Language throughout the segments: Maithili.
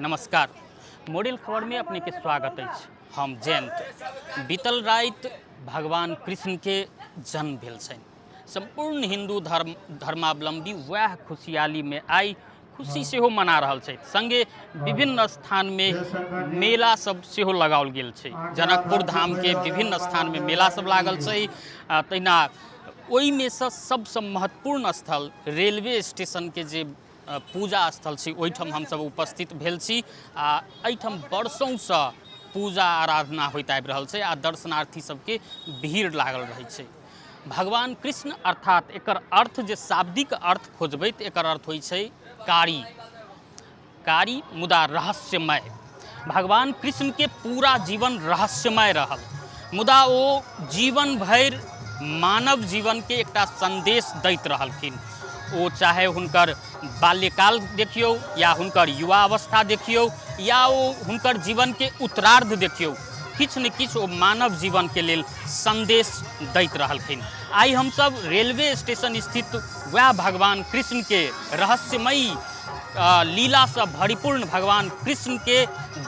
नमस्कार, मोडेल खबर में अपने के स्वागत अछि। हम जयंत। बीतल राति भगवान कृष्ण के जन्म भेल छनि। सम्पूर्ण हिंदू धर्म धर्मावलंबी वएह खुशियाली में आई खुशी सेहो मना रहल छथि। संगे विभिन्न स्थान में मेला सब सेहो लगाओल गेल छै। जनकपुर धाम के विभिन्न स्थान में मेला सब लागल छै। तहिना ओहिमे सँ सबसँ महत्वपूर्ण स्थल रेलवे स्टेशन के जे पूजा स्थल छै ओहिठाम हमसब उपस्थित भेल छी आ एहिठाम वर्षौंसँ पूजा आराधना होइत आबि रहल छै आ दर्शनार्थी सबके भीड़ लागल रहै छै। भगवान कृष्ण अर्थात एकर अर्थ जे शाब्दिक अर्थ खोजबै तऽ एकर अर्थ होइ छै कारी, कारी मुदा रहस्यमय। भगवान कृष्णके पूरा जीवन रहस्यमय रहल, मुदा ओ जीवन भरि मानव जीवनके एकटा सन्देश दैत रहलखिन। ओ चाहे हुनकर बाल्यकाल देखियौ या हुनकर युवा अवस्था देखियौ या ओ हुनकर जीवनके उत्तरार्ध देखियौ, किछु ने किछु ओ मानव जीवनके लेल सन्देश दैत रहलखिन। आइ हमसब रेलवे स्टेशन स्थित वएह भगवान कृष्णके रहस्यमयी लीलासँ भरिपूर्ण भगवान कृष्णके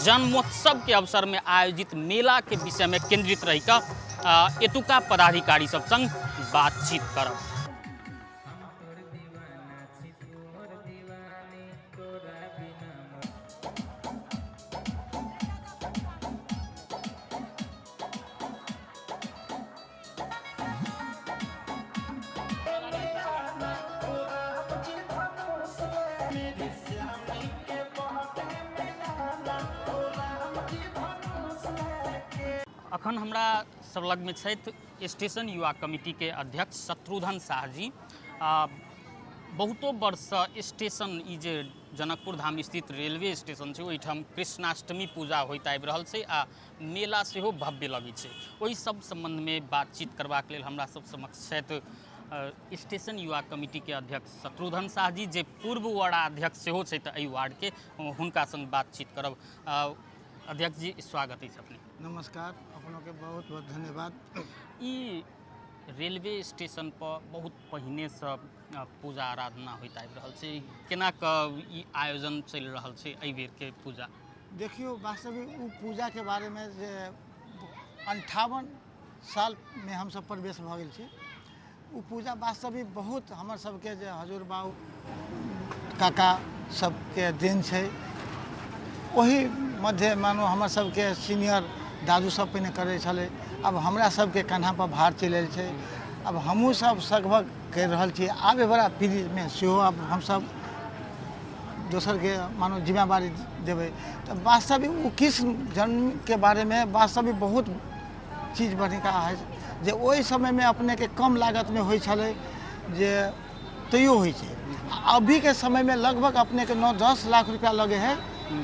जन्मोत्सवके अवसरमे आयोजित मेलाके विषयमे केन्द्रित रहिकऽ एतुका पदाधिकारी सब संग बातचीत करब। अखन हमरा सब लगमे छथि स्टेशन युवा कमिटीके अध्यक्ष शत्रुघ्न शाह जी। बहुतो वर्षसँ स्टेशन ई जे जनकपुर धाम स्थित रेलवे स्टेशन छै ओहिठाम कृष्णाष्टमी पूजा होइत आबि रहल छै आ मेला सेहो भव्य लगै छै। ओहि सब सम्बन्धमे बातचीत करबाक लेल हमरा सब समक्ष छथि स्टेशन युवा कमिटीके अध्यक्ष शत्रुघ्न शाह जी, जे पूर्व वार्डाध्यक्ष सेहो छथि एहि वार्डके, हुनका संग बातचीत करब। अध्यक्ष जी, स्वागत अछि अपने। नमस्कार, अपनोके बहुत बहुत धन्यवाद। ई रेलवे स्टेशन पर बहुत पहिनेसँ पूजा आराधना होइत आबि रहल छै, केना कऽ ई आयोजन चलि रहल छै एहि बेरके पूजा? देखियौ, वास्तविक ओ पूजाके बारेमे जे 58 सालमे हमसब प्रवेश भऽ गेल छी। ओ पूजा वास्तविक बहुत हमर सबके जे हजूर बाबू काका सबके देन छै। ओहि मध्य मानू हमर सबके सीनियर दादू सब पहिने करै छलै, आब हमरा सबके कन्हापर भार चलि आयल छै। आब हमहूँ सब लगभग करि रहल छी। आबैवला पीढ़ीमे सेहो आब हमसब दोसरके मानू जिम्मेवारी देबै। तऽ वास्तविक ओ कृष्ण जन्मके बारेमे वास्तविक बहुत चीज बढ़िका हइ जे ओहि समयमे अपनेके कम लागतमे होइ छलै जे तैयो होइ छै। अभीके समयमे लगभग अपनेके 9-10 लाख रुपैआ लगै हइ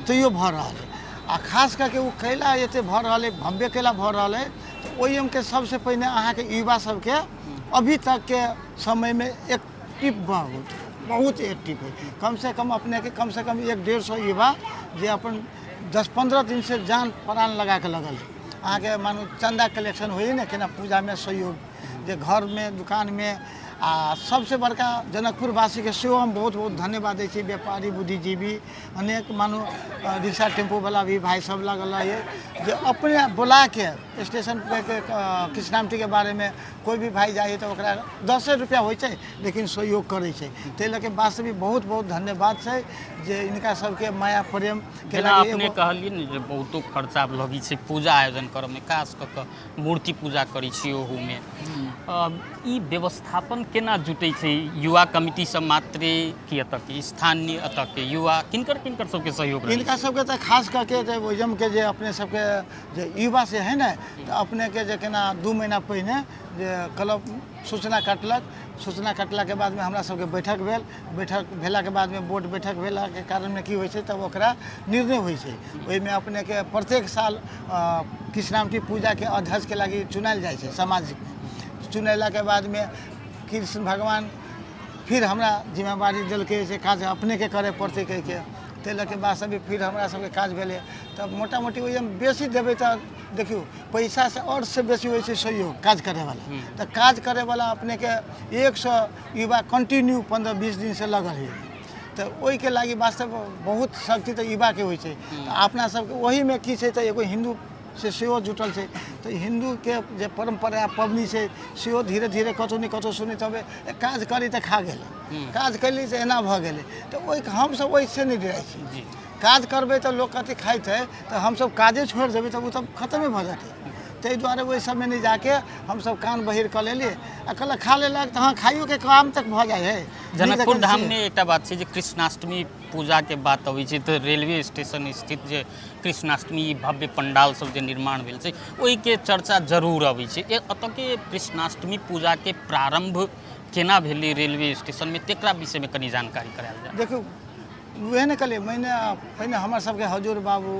तैयो भऽ रहल हइ। आ खास करके ओ कैला एते भऽ रहल हइ, भव्य कैला भऽ रहल हइ, तऽ ओहिके सबसँ पहिने अहाँके युवा सबके अभी तकके समयमे एक्टिव बहुत बहुत एक्टिव है। कमसँ कम अपनेके कमसँ कम 150 युवा जे अपन 10-15 दिनसँ जान प्राण लगाके लगल है। अहाँके मानू चन्दा कलेक्शन होइए ने केना पूजामे सहयोग जे घरमे दुकानमे। आ सबसँ बड़का जनकपुरवासीके सेहो हम बहुत बहुत धन्यवाद दै छी। व्यापारी बुद्धिजीवी अनेक मानू रिक्शा टेम्पूवला भी भाइ सब लागल रहैए जे अपने बोलाके स्टेशन पे कृष्णाष्टमीके बारेमे कोइ भी भाइ जाइ तऽ ओकरा 10 रुपैआ होइ छै लेकिन सहयोग करै छै। ताहि लऽ कऽ वास्तविक बहुत बहुत धन्यवाद छै जे हिनका सबके माया प्रेम के जेना अपने कहलियै ने जे बहुतो खर्चा लगै छै पूजा आयोजन करऽमे, खास कऽ कऽ मूर्ति पूजा करै छी ओहूमे ई व्यवस्थापन केना जुटै छै? युवा कमिटी सब मात्रे कि एतऽ के स्थानीय एतऽ के युवा किनकर किनकर सबके सहयोग रहै हिनका छै? सबके तऽ खास कऽ के जे ओहिजमके जे अपने सबके जे युवा से है ने, तऽ अपनेके जे केना 2 महीना पहिने जे क्लब सूचना काटलक, सूचना काटलाके बादमे हमरा सबके बैठक भेल। बैठक भेलाके बादमे बोर्ड बैठक भेलाके कारणमे की होइ छै तब ओकरा निर्णय होइ छै। ओहिमे अपनेके प्रत्येक साल कृष्णाष्टमी पूजाके अध्यक्षके लागि चुनायल जाइ छै समाजमे। चुनेलाके बादमे कृष्ण भगवान फिर हमरा जिम्मेवारी देलकै से काज अपनेके करय पड़तै कहिके। ताहि लऽ के बाद सब फिर हमरा सबके काज भेलै। तऽ मोटा मोटी ओहिमे बेसी देबै तऽ देखियौ पैसासँ आओर से बेसी होइ छै सहयोग काज करैवला। तऽ काज करैवला अपनेके 100 युवा कंटिन्यू 15-20 दिनसँ लगल है। तऽ ओहिके लागि वास्तव बहुत शक्ति तऽ युवाके होइ छै। तऽ अपना सबके ओहिमे की छै तऽ एगो हिन्दू से सेहो जुटल छै, तऽ हिन्दूके जे परम्परा पबनी छै सेहो धीरे धीरे कतहु ने कतहु सुनैत हेबै, काज करी तऽ खा गेलै, काज कयली तऽ एना भऽ गेलै। तऽ ओहि हमसब ओहिसँ नहि डराइ छी। काज करबै तऽ लोक कथी खाइत हइ, तऽ हमसब काजे छोड़ि देबै तऽ ओ तऽ खतमे भऽ जेतै। ताहि दुआरे ओहि सबमे नहि जाके हमसब कान बहिर कऽ लेली आ कहलक खा लेलक तऽ हँ खाइयोके काम तक भऽ जाइ हइ। जनकपुर धाममे एकटा बात छै जे कृष्णाष्टमी पूजाके बात अबै छै तऽ रेलवे स्टेशन स्थित जे कृष्णाष्टमी भव्य पंडाल सब जे निर्माण भेल छै ओहिके चर्चा जरूर अबै छै। एतऽके कृष्णाष्टमी पूजाके प्रारम्भ केना भेलै रेलवे स्टेशनमे, तेकरा विषयमे कनि जानकारी करायल जाय। देखियौ, उएह ने कहलियै, पहिने पहिने हमर सबके हजूर बाबू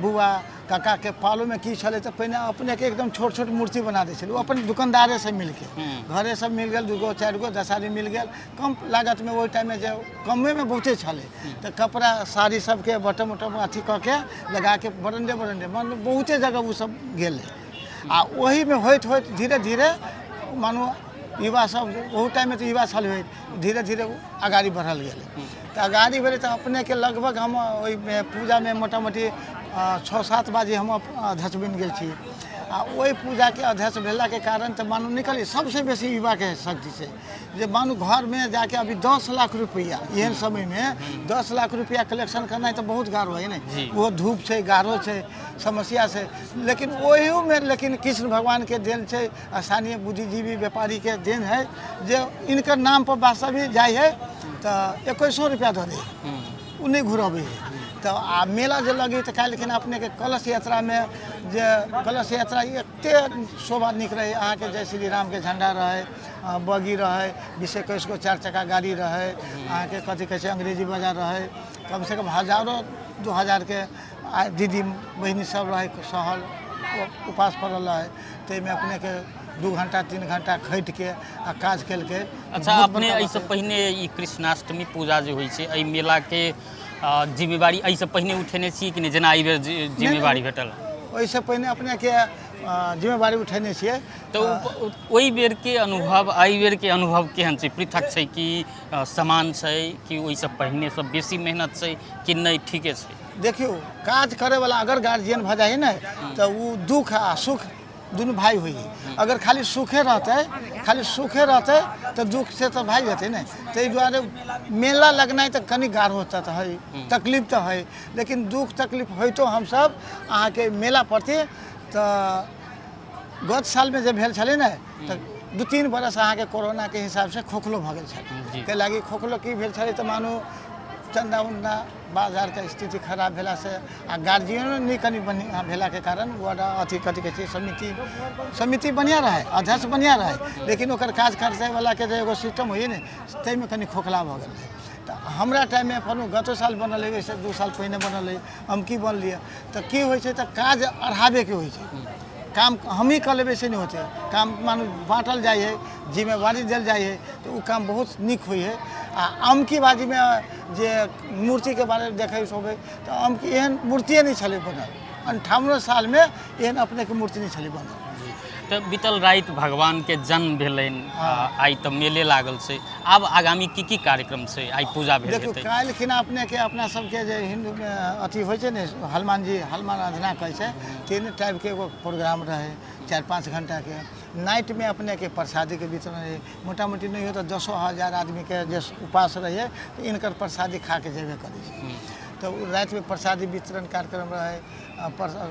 बुआ काकाके पालोमे की छलै तऽ पहिने अपनेके एकदम छोट छोट मूर्ति बना दै छलै। ओ अपन दुकानदारेसँ मिलके घरेसँ मिल गेल, 2 गो 4 गो 10 आदमी मिल गेल, कम लागतमे। ओहि टाइममे जे कमेमे बहुते छलै तऽ कपड़ा साड़ी सबके बटम उटम अथी कऽ के लगाके बरण्डे बरण्डे मानू बहुते जगह ओ सब गेलै। आ ओहीमे होइत होइत धीरे धीरे मानू युवा सब, ओहू टाइममे तऽ युवा छल होइत, धीरे धीरे अगाड़ी बढ़ल गेलै। तऽ अगाड़ी भेलै तऽ अपनेके लगभग हम ओहिमे पूजामे मोटा मोटी 6-7 बाजे हम अध्यक्ष बनि गेल छी। आ ओहि पूजाके अध्यक्ष भेलाके कारण तऽ मानू निकलियै सबसँ बेसी युवाके शक्ति छै जे मानू घरमे जाके अभी 10 लाख रुपैआ, एहन समयमे 10 लाख रुपैआ कलेक्शन करनाइ तऽ बहुत गाढ़ो है ने। ओहो धूप छै, गाढ़ो छै, समस्या छै, लेकिन ओहियोमे लेकिन कृष्ण भगवानके देल छै, स्थानीय बुद्धिजीवी व्यापारीके देन है जे इनकर नामपर वास्तविक जाइ है तऽ 2100 रुपैआ दऽ दै, ओ नहि घुरबै है। तऽ आ मेला जे लगै तऽ काल्हिखिन अपनेके कलश यात्रामे जे कलश यात्रा एतेक शोभा नीक रहै अहाँके, जय श्री रामके झण्डा रहै, बगी रहै, 20-21 गो 4 चक्का गाड़ी रहै, अहाँके कथी कहै छै अंग्रेजी बाजार रहै, कमसँ कम हजारो 2000के दीदी बहिनी सब रहै, सहल उपास पड़ल रहै। ताहिमे अपनेके 2 घंटा 3 घंटा खटिके आ काज केलकै। अच्छा, अपने एहिसँ पहिने ई कृष्णाष्टमी पूजा जे होइ छै एहि मेलाके जिम्मेवारी एहिसँ पहिने उठेने छी कि नहि, जेना एहि बेर जिम्मेवारी भेटल? ओहिसँ पहिने अपनेके जिम्मेवारी उठेने छियै। तऽ ओहि बेरके अनुभव एहि बेरके अनुभव केहन छै? पृथक छै कि समान छै, कि ओहिसँ पहिनेसँ बेसी मेहनत छै कि नहि ठीके छै? देखियौ, काज करैवला अगर गार्जियन भऽ जाइ है ने तऽ ओ दुःख आ सुख दुनू भाइ होइ है। अगर खाली सुखे रहतै, खाली सुखे रहतै तऽ दुःख से तऽ भागि जेतै ने। ताहि दुआरे मेला लगनाइ तऽ कनि गाढ़ होता तऽ है, तकलीफ तऽ है, लेकिन दुःख तकलीफ होइतो हमसब अहाँके मेला प्रति तऽ गत सालमे जे भेल छलै ने तऽ 2-3 बरस अहाँके कोरोनाके हिसाबसँ खोखलो भऽ गेल छलै। ताहि लागि खोखलो की भेल छलै तऽ मानू चन्दा उन्दा बाजारके स्थिति खराब भेलासँ आ गार्जियनो नहि कनि बढ़िआँ भेलाके कारण वार्ड अथी कथी कहै छै समिति, समिति बढ़िआँ रहै, अध्यक्ष बढ़िआँ रहै, लेकिन ओकर काज करैवलाके जे एगो सिस्टम होइए ने ताहिमे कनि खोखला भऽ गेल रहै। तऽ हमरा टाइममे फेनो गतो साल बनल हइ, ओहिसँ 2 साल पहिने बनल हइ, हम की बनलियै तऽ की होइ छै तऽ काज अढ़ाबेके होइ छै। काम हमही कऽ लेबै से नहि होतै, काम मानू बाँटल जाइ हइ, जिम्मेवारी देल जाइ हइ तऽ ओ काम बहुत नीक होइ हइ। आ अमकी बाजीमे जे मूर्तिके बारेमे देखै होबै तऽ अमकी एहन मूर्तिए नहि छलै बनल, 58 सालमे एहन अपनेके मूर्ति नहि छलै बनल। तऽ बीतल राति भगवानके जन्म भेलनि, आइ तऽ मेले लागल छै, आब आगामी की की कार्यक्रम छै? आइ पूजा भेल। देखियौ, काल्हि खिना अपनेके अपना सबके जे हिन्दूमे अथी होइ छै ने, हनुमान जी हनुमान आराधना कहै छै, तेहने टाइपके एगो प्रोग्राम रहै 4-5 घंटाके। नाइटमे अपनेके प्रसादीके वितरण रहै, मोटा मोटी नहि हो तऽ 10,000 आदमीके जे उपास रहै तऽ इनकर प्रसादी खाके जेबे करै छै। तऽ ओ रातिमे प्रसादी वितरण कार्यक्रम रहै,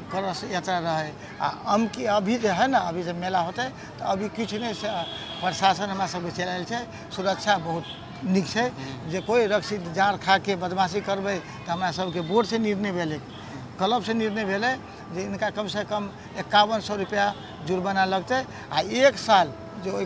कलश यात्रा रहै। आ अमकी अभी जे है ने, अभी जे मेला होतै तऽ अभी किछु नहि से प्रशासन हमरा सबके चलि आयल छै, सुरक्षा बहुत नीक छै। जे कोइ रक्सी जाड़ खाके बदमाशी करबै तऽ हमरा सबके बोर्डसँ निर्णय भेलै, क्लबसँ निर्णय भेलै जे इनका कमसँ कम 5100 रुपैआ जुर्माना लगतै आ 1 साल जे ओहि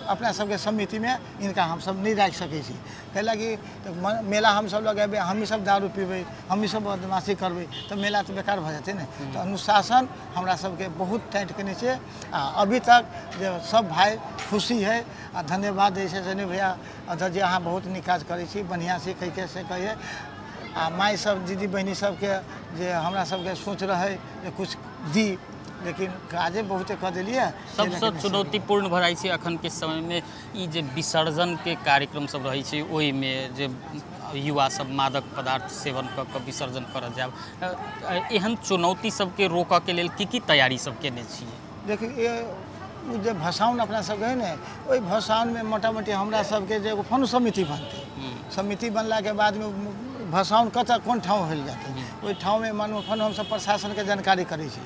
अपना सबके समितिमे इनका हमसब नहि राखि सकै छी। ताहि लागी तऽ मेला हमसब लगेबै, हमही सब दारू पीबै, हमही सब बदमाशी करबै तऽ मेला तऽ बेकार भऽ जेतै ने। तऽ अनुशासन हमरा सबके बहुत टाइट केने छै आ अभी तक जे सब भाइ खुशी है आ धन्यवाद दै छै से नहि भैया अध्यक्ष जी अहाँ बहुत नीक काज करै छी, बढ़िआँ छै कहिके से कहैए। आ माय सब दीदी बहिनी सबके जे हमरा सबके सोच रहै जे किछु दी लेकिन काजे बहुते कऽ देलियै। सबसँ चुनौतीपूर्ण भऽ जाइ छै अखनके समयमे ई जे विसर्जनके कार्यक्रम सब रहै छै, ओहिमे जे युवा सब मादक पदार्थ सेवन कऽ कऽ विसर्जन करऽ जायब, एहन चुनौती सबके रोकऽके लेल की की तैयारी सब केने छियै? देखियौ, ओ जे भसाउन अपना सबके हइ ने, ओहि भसाउनमे मोटा मोटी हमरा सबके जे एगो फनु समिति बनतै। समिति बनलाके बादमे भसाउन कतऽ कोन ठाउँ होइल जेतै, ओहि ठाउँमे मानू फनु हमसब प्रशासनके जानकारी करै छी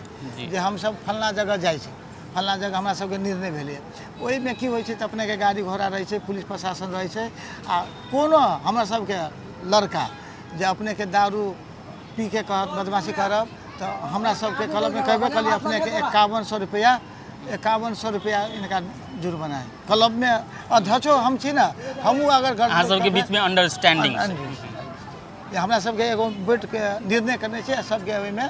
जे हमसब फल्लाँ जगह जाइ छी, फल्लाँ जगह हमरा सबके निर्णय भेलैए। ओहिमे की होइ छै तऽ अपनेके गाड़ी घोड़ा रहै छै, पुलिस प्रशासन रहै छै, आ कोनो हमरा सबके लड़का जे अपनेके दारू पीके कहत बदमाशी करब तऽ हमरा सबके क्लबमे कहबे कलियै अपनेके 5100 रुपैआ, 5100 रुपैआ इनका जुर्माना है क्लबमे। अध्यक्षो हम छी ने, हमहूँ अगर अहाँ सबके बीचमे अंडरस्टैंडिंग जे हमरा सबके एगो बैठके निर्णय करने छै आ सबके ओहिमे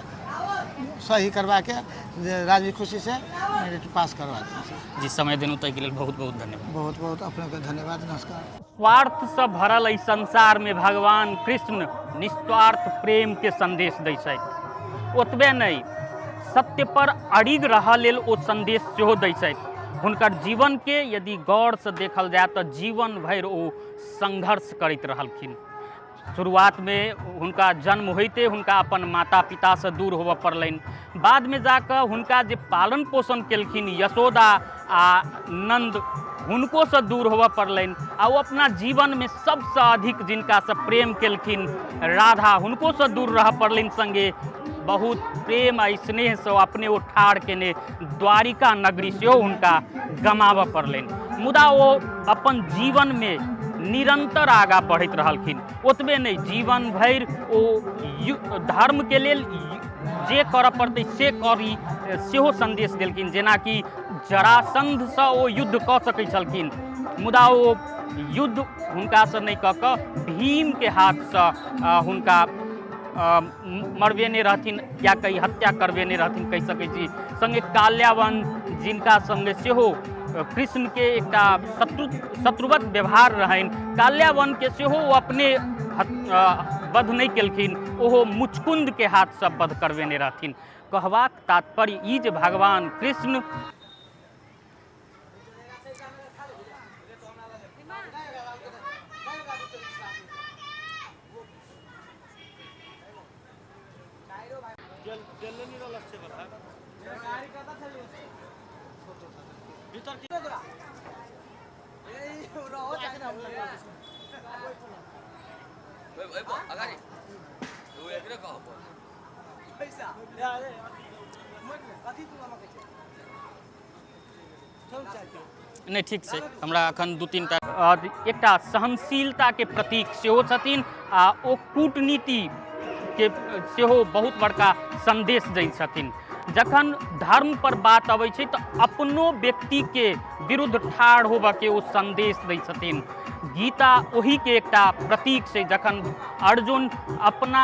सही करबाके जे राजी खुशीसँ मेरिट पास करबा दै छै। जी, समय देलहुँ ताहिके लेल बहुत बहुत धन्यवाद। बहुत बहुत अपनेके धन्यवाद, नमस्कार। स्वार्थसँ भरल एहि संसारमे भगवान कृष्ण निस्वार्थ प्रेमके संदेश दै छथि। ओतबे नहि, सत्य पर अडिग रहऽ लेल ओ संदेश सेहो दै छथि। हुनकर जीवनके यदि गौरसँ देखल जाय तऽ जीवन भरि ओ संघर्ष करैत रहलखिन। शुरुआतमे हुनका जन्म होइते हुनका अपन माता पितासँ दूर होबऽ पड़लनि। बादमे जाकऽ हुनका जे पालन पोषण केलखिन यशोदा आ नन्द, हुनकोसँ दूर होबऽ पड़लनि। आ ओ अपना जीवनमे सबसँ अधिक जिनकासँ प्रेम केलखिन राधा, हुनकोसँ दूर रहऽ पड़लनि। सङ्गे बहुत प्रेम आ स्नेहसँ अपने ओ ठाढ़ केने द्वारिका नगरी सेहो हुनका गमाबऽ पड़लनि। मुदा ओ अपन जीवनमे निरन्तर आगाँ बढ़ैत रहलखिन। ओतबे नहि, जीवन भरि ओ धर्मके लेल जे करऽ पड़तै से करी सेहो सन्देश देलखिन। जेनाकि जरासन्धसँ ओ युद्ध कऽ सकै छलखिन, मुदा ओ युद्ध हुनकासँ नहि कऽ कऽ भीमके हाथसँ हुनका मरबेने रहथिन या कही हत्या करबेने रहथिन कहि सकै छी। सङ्गे काल्यावन, जिनका सङ्गे सेहो कृष्णके एकटा शत्रुवत व्यवहार रहनि, काल्यावनके सेहो ओ अपने वध नहि केलखिन, ओहो मुचकुन्दके हाथसँ वध करबेने रहथिन। कहबाक तात्पर्य ई जे भगवान कृष्ण नहि, ठीक छै। हमरा एखन दू तीन टा एकटा सहनशीलताके प्रतीक सेहो छथिन आ ओ कूटनीतिके सेहो बहुत बड़का सन्देश दै छथिन। जखन धर्म पर बात अबै छै तऽ अपनो व्यक्तिके विरुद्ध ठाढ़ होबऽके ओ सन्देश दै छथिन। गीता ओहीके एकटा प्रतीक छै। जखन अर्जुन अपना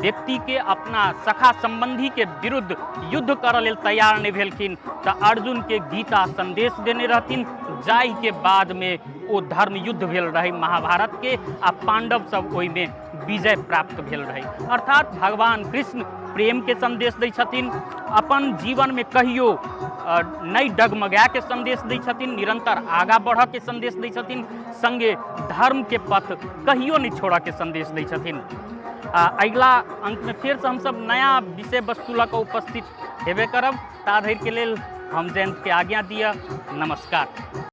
व्यक्तिके, अपना सखा सम्बन्धीके विरुद्ध युद्ध करऽ लेल तैयार नहि भेलखिन तऽ अर्जुनके गीता सन्देश देने रहथिन, जाहिके बादमे ओ धर्म युद्ध भेल रहै महाभारतके आ पाण्डव सब ओहिमे विजय प्राप्त भेल रहै। अर्थात भगवान कृष्ण प्रेमके सन्देश दै छथिन, अपन जीवनमे कहियो नहि डगमगाके सन्देश दै छथिन, निरन्तर आगाँ बढ़ऽके सन्देश दै छथिन, सङ्गे धर्मके पथ कहियो नहि छोड़ऽके सन्देश दै छथिन। आ अगिला अङ्कमे फेरसँ हमसब नया विषय वस्तु लऽ कऽ उपस्थित हेबे करब। ता धरिके लेल हम जयन्तके आज्ञा दिअ, नमस्कार।